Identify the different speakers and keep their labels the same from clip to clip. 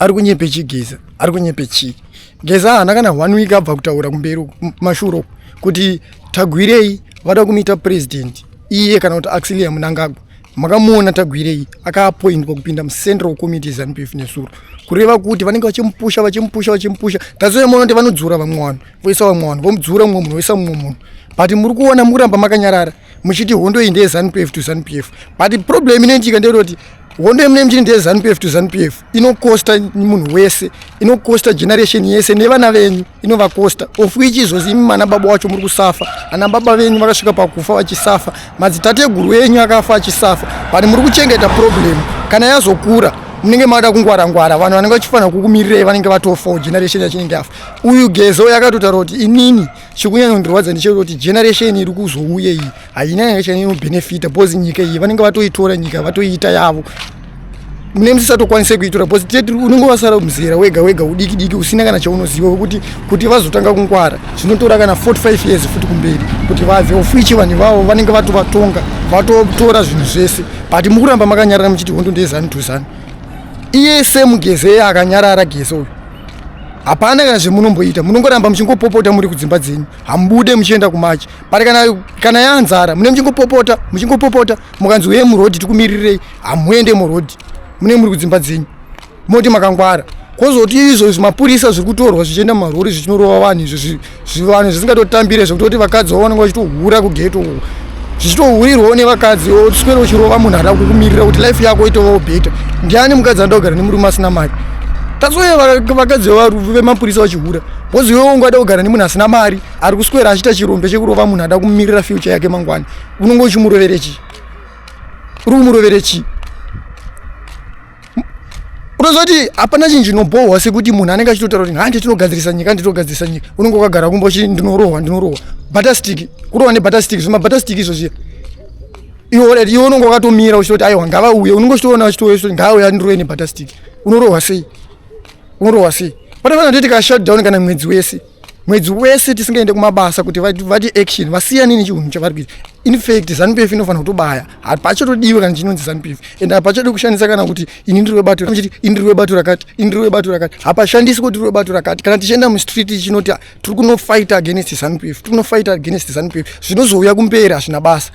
Speaker 1: Ari kunyepe chii Geza? Ari kunyepe chii? Geza haana kana one week abva kutaura kumberi kumashure uku kuti Tagwirei vada kumuita president iye kana kuti Auxilia Mnangagwa. Makamuona Tagwirei akaapointwa kupinda muCentral Committee ZANU-PF nesuro, kureva kuti vanenge vachimupusha vachimupusha vachimupusha. That's why munoona kuti vanodzura vamwe vanhu voisa vamwe vanhu, vomudzura mumwe munhu voisa mumwe munhu, but muri kuona mukuramba makanyarara muchiti hondo iyi ndeye ZANU-PF to ZANU-PF. But problem inoitika ndeyekuti hondo yemune muchiti ndeye ZANU-PF to ZANU-PF inokosta munhu wese, inokosta generation yese nevana venyu inovakosta, of which izvozvi imi mana baba wacho muri kusafa, ana baba venyu vakasvika pakufa vachisafa, madzitateguru enyu akafa achisafa, but muri kuchengeta problem. Kana yazokura munenge mada kungwara ngwara, vanhu vanenge vachifanira kukumirirai vanenge vatofawo, generation yacho inenge yafa. Uyu Gezo yakatotaura kuti inini chikunyanya kundirwadza ndechekuti generation iri kuzouya iyi haina yanga chainobenefita, because nyika iyi vanenge vatoitora, nyika vatoiita yavo, mune musisatokwanise kuitora, because tete unenge wasara muzera wega wega udiki diki usina kana chaunoziva, wekuti kuti vazotanga kungwara zvinotora kana 45 years futi kumberi kuti vabve, of which vanhu ivavo vanenge vatovatonga, vatotora zvinhu zvese. But mukuramba makanyarara muchiti hondo ndeZANU to ZANU. Iye semuGeze akanyarara, Geze uyu hapana kana zvemunomboita, munongoramba muchingopopota muri kudzimba dzenyu, hamubude muchienda kumarch. But kana yanzara mune muchingopopota muchingopopota, mukanzi uye muroad tikumirirei, hamuende muroad, mune muri kudzimba dzenyu, moti makangwara. Kwozoti izvo zvimapurisa zviri kutorwa zvichienda mumarori zvichinorova vanhu, izvo zvivanhu zvisingatotambire, zvekutoti vakadzi vavo vanenge vachitohura kughetto uko, zvichitohurirwawo nevakadzi, oswera uchirova munhu ada kukumirira kuti life yako itovawo better. Ndiani mukadzi anoda kugara nemurume asina mari? Tasouya vakadzi vemapurisa vachihura because iwewe ungada kugara nemunhu asina mari, ari kuswera achiita chirombe chekurova munhu ada kumirira future yake mangwani. Unonge uchimurovere chii? Uri kumurovere chii? Unozoti hapana chinhu chinobhohwa sekuti munhu anenge achitotaura kuti handi tinogadzirisa nyika, handi tinogadzirisa nyika, unenge wakagara kumba uchi ndinorohwa, ndinorohwa, butter stick, kurohwa nebutter stick, zvimabutter stick izvo zviya. Iwe iwe unenge wakatomira uchitoti aiwa ngavauye, unenge uchitoona uchitouya uchitoti ngavauye andirove nebutter stick. Unorohwa sei? Unorohwa sei? Panofanira kuti tika shutdown kana mwedzi wese, mwedzi wese tisingaende kumabasa kuti vati action, vasiyane nechihunhu chavari kuita. In fact ZANU-PF inofanira kutobaya, hapachatodiwe kana chinonzi ZANU-PF, and hapachadi kushandisa kana kuti ini ndiri webato, muchiti ini ndiri webato rakati, ini ndiri webato rakati. Hapashandisi kuti ndiri webato rakati. Kana tichienda mustreet tichinoti tiri kunofight against ZANU-PF, tiri kunofight against ZANU-PF, zvinozouya kumberi hazvina basa,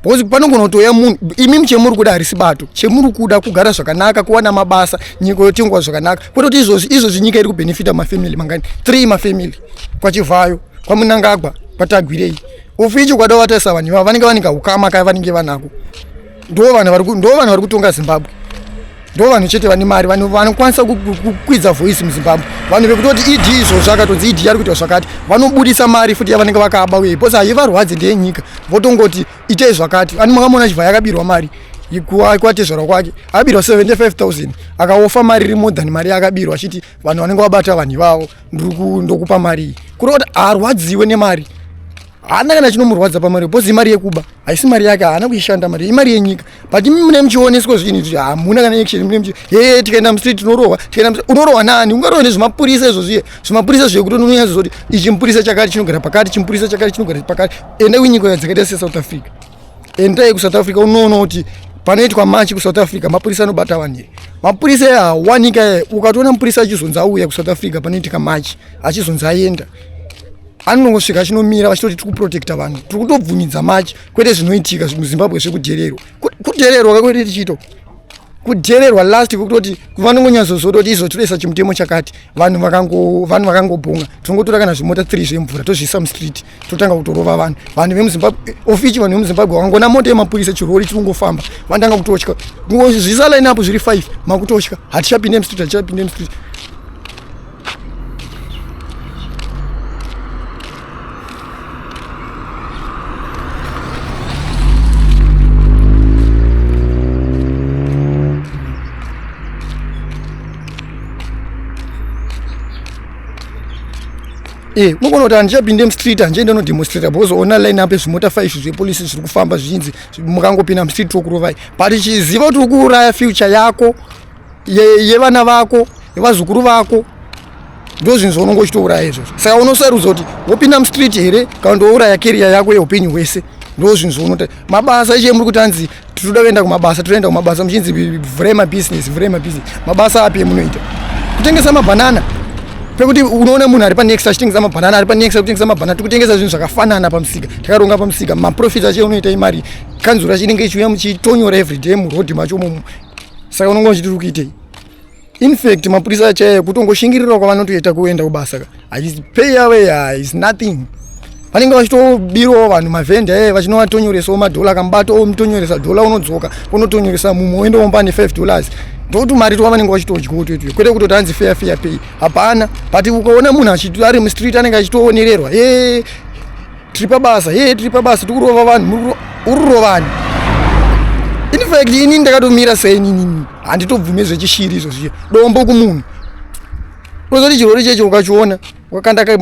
Speaker 1: because panogona kutouya munhu. Imi chemuri kuda harisi bato, chemuri kuda kugara zvakanaka, kuwana mabasa, nyika yotengwa zvakanaka, kwete kuti izvozvi izvozvi nyika iri kubenefita mafamily mangani? 3 mafamily, kwaChivhayo, kwaMnangagwa, kwaTagwirei, of which kwada vatarisa vanhu ivava vanenge vanenge ukama kaya vanenge vanako, ndo vanhu vari kutonga Zimbabwe, ndo vanhu chete vane mari vanokwanisa kukwidza voice muZimbabwe. Vanhu vekutoti ED izvozvo akatonzi ED ari kuita zvakati, vanobudisa mari futi yavanenge vakaba uye because haivarwadzi, ndeyenyika, votongoti itei zvakati. Ani makamuona Chivhayo akabirwa mari kwatezvarwa kwake, akabirwa 75,000, akaofa mari iri more than mari yaakabirwa, achiti vanhu vanenge vabata vanhu ivavo ndokupa mari iyi, kureva kuti haarwadziwe nemari, haana kana chinomurwadza pamari, because imari yekuba, haisi mari yake, haana kuishanda mari, imari yenyika. But imi mune muchioneswa zvinhu izvi, hamuna kana action. Mune muchi he tikaenda mustreet tinorohwa, tikaenda, unorohwa nani? Ungarohwa nezvimapurisa izvo zviye, zvimapurisa zvekuti unonyatsozoti ichi mupurisa chakati chinogara pakati, chimupurisa chakati chinogara pakati. Enda kunyika dzakaita seSouth Africa, endai kuSouth Africa unoona kuti panoitwa march kuSouth Africa mapurisa anobata vanhu here? Mapurisa hawanika. Ukatoona mupurisa achizonzi auya kuSouth Africa panoitika march, achizonzi aenda, anongosvika achinomira vachitoti tiri kuprotecta vanhu, tiri kutobvumidza march, kwete zvinoitika muZimbabwe zvekudhererwa, kudhererwa kakwete tichiito kudhererwa last kwekutoti vanongonyatsozoda izvo totoisa chimutemo chakati, vanhu vakangobhonga, tinongotora kana zvimota 3 zvemvura tozviisa mustreet, totanga kutorova vanhu. Vanhu vemuZimbabwe, of which vanhu vemuZimbabwe vangona mota yemapurisa, chirori chiri kungofamba, vanotanga kutotya. Zvisa line up zviri 5, makutotya, hatichapinde mustreet, hatichapinde mustreet. Unogona kuti handichapinde mustreet, handichaende nodemonstrata because ona line up ezvimota 5 zvepolisi zviri kufamba, zvichinzi mukangopinda mustreet tokurovai. But chiziva kuti uri kuuraya future yako, yevana vako, yevazukuru vako. Ndo zvinhu zvaunonge uchitouraya izvozvo. Saka unosarudza kuti wopinda mustreet here kana ndouraya career yako yeupenyu hwese. Ndo zvinhu zvaunota. Mabasa iche muri kuti anzi tinoda kuenda kumabasa, tinoenda kumabasa, muchinzi vhurai mabhizinesi, vhurai mabhizinesi. Mabasa api emunoita? Kutengesa mabhanana, pekuti unoona munhu ari panext achitengesa mabhanana, ari panext kutengesa mabhanana, tikutengesa zvinhu zvakafanana pamusika, takaronga pamusika. Maprofits acho unoita imari, kanzuro yacho inenge ichiuya muchitonyora everyday murodhi macho momo. Saka unonga uchiti uri kuitei? In fact, mapurisa achaye kutongoshingirira kwavanotoita kuenda kubasa ka, pay yavo ya is nothing. Vanenge vachitobirawo vanhu, mavhenda e vachinovatonyoresawo madhola, kamubato omutonyoresa dhola, unodzoka unotonyoresa mumwe, oendawo pane $5. Ndokuti mari twavanenge vachitodyawo toitwe, kwete kutoti hanzi fair pay, hapana. But ukaona munhu ari mustreet, anenge achitoonererwa, e tiri pabasa, e tiri pabasa, tikurova vanhu, uri kurovani. In fact, ini ndakatomira seinini, handitobvume zvechishiri izvo zviya. Dombo kumunhu, unozoti chirori checho ukachiona wakanda ka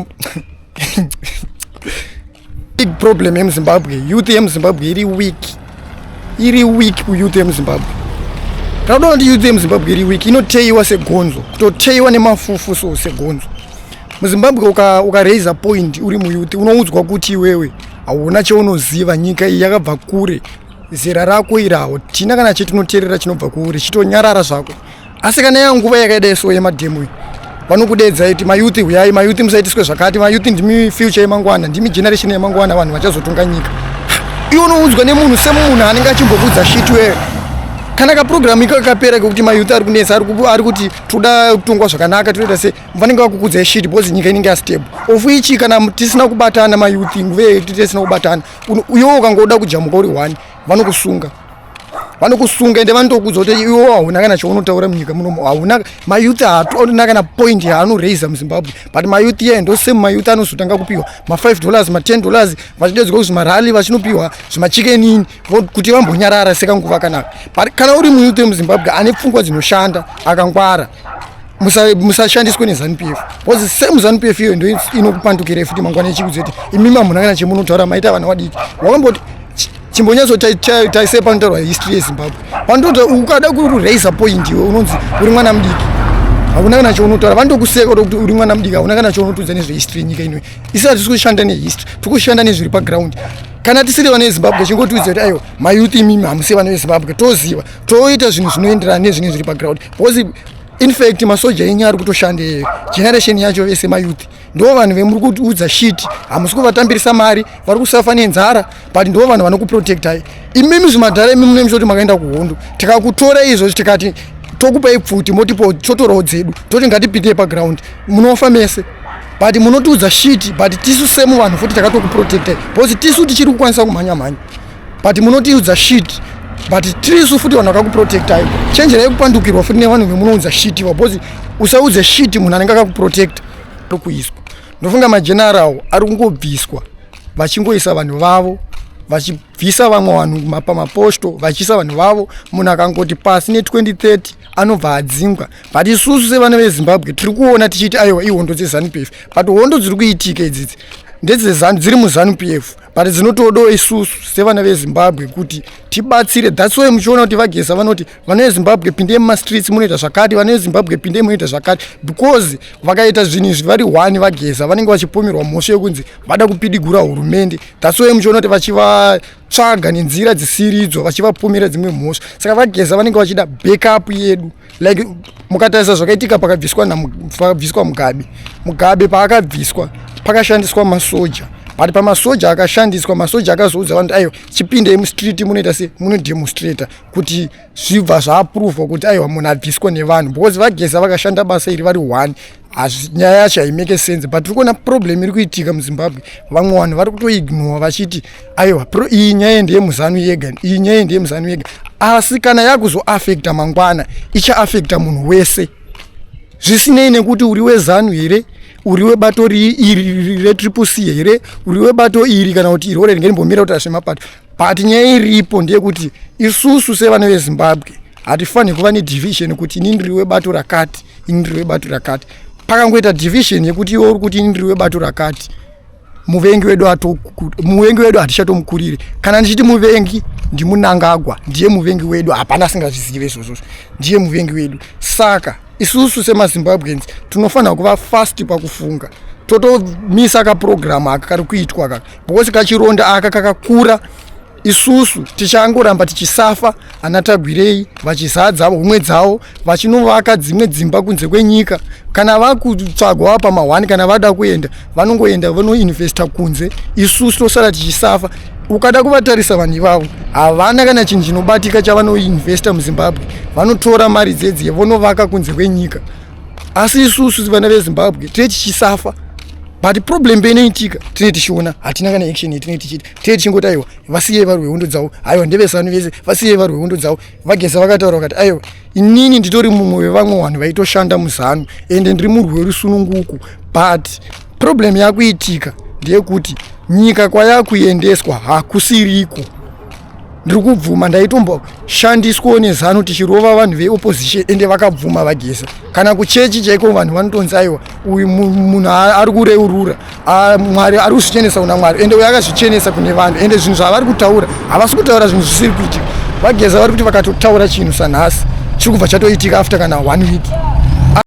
Speaker 1: big problem yemuZimbabwe. Youth yemuZimbabwe iri weak, iri weak. Kuyouth yemuZimbabwe, tinoda kuti youth yemuZimbabwe iri weak, inoteiwa segonzo, kutoteiwa nemafufu so segonzo. MuZimbabwe ukaraisa uka point uri muyouth, unoudzwa kuti iwewe hauna chaunoziva, nyika iyi yakabva kure, zera rako irawo tina kana chetinoteerera chinobva kure, chitonyarara zvako. Asi kana yanguva yakaidai so yemademo iyi, vanokudedza kuti mayouth huyai, mayouth musaitiswe zvakati, mayouth ndimi future yemangwana, ndimi generation yemangwana, vanhu vachazotonga nyika. Iwe unoudzwa nemunhu semunhu anenge achimbokudza shit wewe. Kana kaprogram iko kapera kekuti mayouth ari kunetsa, ari kuti toda kutongwa zvakanaka, toita sei, vanenge vakukudzai shit because nyika inenge yastable. Of which kana tisina kubatana mayouth, nguva yetu tisina kubatana, iwe ukangoda kujamuka uri one, vanokusunga, vanokusunga, ende vanotokudza kuti iwe hauna kana chaunotaura munyika munomu, hauna. Mayouth haatona kana point yaanoraisa muZimbabwe. But mayouth iye ndo same mayouth anozotanga kupiwa ma$5, ma$10, vachidedzwa kuzvimarally, vachinopiwa zvimaChicken Inn kuti vambonyarara sekanguva kanaka. But kana uri muyouth wemuZimbabwe ane pfungwa dzinoshanda, akangwara, musashandiswe neZANU PF, because same ZANU PF iyo ndo inokupandukirai futi mangwana ichikudza kuti imimi hamuna kana chemunotaura, maita vana vadiki. Wakamboti chimbonyatsotaisei panotaurwa history yeZimbabwe, panototi ukada kuraisa point iwe unonzi uri mwana mudiki, hauna kana chaunotaura. Vanotokuseka kuti uri mwana mudiki, hauna kana chaunotudza nezvehistory yenyika ino. Isi hatisi kushanda nehistory, tiri kushanda nezviri paground. Kana tisiri vana veZimbabwe, chingotiudza kuti aiwa, mayouth imimi hamusi vana veZimbabwe, toziva, toita zvinhu zvinoenderana nezvinenge zviri paground. Because in fact masoja enyu ari kutoshanda iyeyo, generation yacho vese mayouth, ndo vanhu vemuri kuudza shit. Hamusi kuvatambirisa mari, vari kusafa nenzara, but ndo vanhu vanokuprotectai imimi zvimadhara. Imi mune muchoti makaenda kuhondo, tikakutora izvozvi, tikati tokupai pfuti, motipo totorawo dzedu, toti ngatipindei paground, munofa mese. But munotiudza shit, but tisu semu vanhu futi takatokuprotectai, because tisu tichiri kukwanisa kumhanya mhanya. But munotiudza shit, but tirisu futi vanhu vakakuprotectai. Chenjerai kupandukirwa futi nevanhu vemunoudza shit iva, because usaudze shit munhu anenge akakuprotecta. Ari kuiswa, ndofunga mageneral ari kungobviswa, vachingoisa vanhu vavo, vachibvisa vamwe vanhu pamaposto, vachiisa vanhu vavo. Munhu akangoti pasi ne2030 anobva adzingwa. But isusu sevana veZimbabwe tiri kuona tichiti aiwa, ihondo dzeZANU PF. But hondo dziri kuitika idzidzi ndedzezanu, dziri muZANU PF, but dzinotodawo isusu sevana veZimbabwe kuti tibatsire. That's why muchiona kuti vaGeza vanoti vana veZimbabwe pindei mumastreets munoita zvakati, vana veZimbabwe pindei munoita zvakati, because vakaita zvinhu izvi vari one, vaGeza vanenge vachipomerwa mhosva yekunzi vada kupidigura hurumende. That's why muchiona kuti vachivatsvaga nenzira dzisiridzo, vachivapomera dzimwe mhosva. Saka vaGeza vanenge vachida backup yedu. Like mukatarisa zvakaitika pakabviswa Mugabe, Mugabe paakabviswa pakashandiswa masoja. But pamasoja akashandiswa, masoja akazoudza vanhu aiwa, chipindei mustreet munoita se munodemonstrata, kuti zvibva zvaaprovwa kuti aiwa, munhu abviswa nevanhu. Because vaGeza vakashanda basa iri vari one, nyaya yacho haimake sense. But tiri kuona problem iri kuitika muZimbabwe, vamwe vanhu vari kutoignore vachiti aiwa, iyi nyaya ndeyemuZANU yega, iyi nyaya ndeyemuZANU yega. Asi kana yakuzoafecta mangwana, ichaafecta munhu wese, zvisinei nekuti uri weZANU here, uri webato iri reTriple C here, uri webato iri kana kuti iri ore ringenimbomira kuti azvemapato. But nyaya iripo ndeyekuti isusu sevana veZimbabwe hatifaniri kuva nedivision kuti ini ndiri webato rakati, ini ndiri webato rakati. Pakangoita division yekuti iwe uri kuti ini ndiri webato rakati, muvengi wedu muvengi wedu hatichatomukuriri. Kana ndichiti muvengi ndiMnangagwa, ndiye muvengi wedu, hapana asingazvizive izvozvo, ndiye muvengi wedu. Saka isusu semaZimbabweans tinofanira kuva fast pakufunga, totomisa kaprogram aka kari kuitwa kaka, because kachironda aka kakakura. Isusu tichangoramba tichisafa, ana Tagwirei vachizadza homwe dzavo, vachinovaka dzimwe dzimba kunze kwenyika. Kana vakutsvagwa pamahwani, kana vada kuenda, vanongoenda vonoinvesta kunze, isusu tosara tichisafa. Ukada kuvatarisa vanhu ivavo, havana kana chinhu chinobatika chavanoinvesta muZimbabwe. Vanotora mari dzedziye vonovaka kunze kwenyika, asi isusu vana veZimbabwe tine tichisafa. But problem peinoitika, tine tichiona hatina kana action yetinenge tichiita. Tine tichingoti, "Aiwa, vasiyei varwe hondo dzavo. Aiwa, ndevesanu vese, vasiyei varwe hondo dzavo." VaGeza vakataura vakati, "Aiwa, inini nditori mumwe wevamwe vanhu vaitoshanda muZANU, ende ndiri murwi werusununguko, but problem yakuitika ndeyekuti nyika kwayakuendeswa hakusiriko. Ndiri kubvuma ndaitomboshandiswawo neZANU tichirova vanhu veopposition." Ende vakabvuma vaGeza. Kana kuchechi chaiko vanhu vanotonzi, "Aiwa, uyu munhu ari kureurura, Mwari ari kuzvichenesa kuna Mwari, ende uyu akazvichenesa kune vanhu. Ende zvinhu zvavari kutaura, havasi kutaura zvinhu zvisiri kuitika." VaGeza vari kuti vakatotaura chinhu sanhasi, chiri kubva chatoitika after kana one week.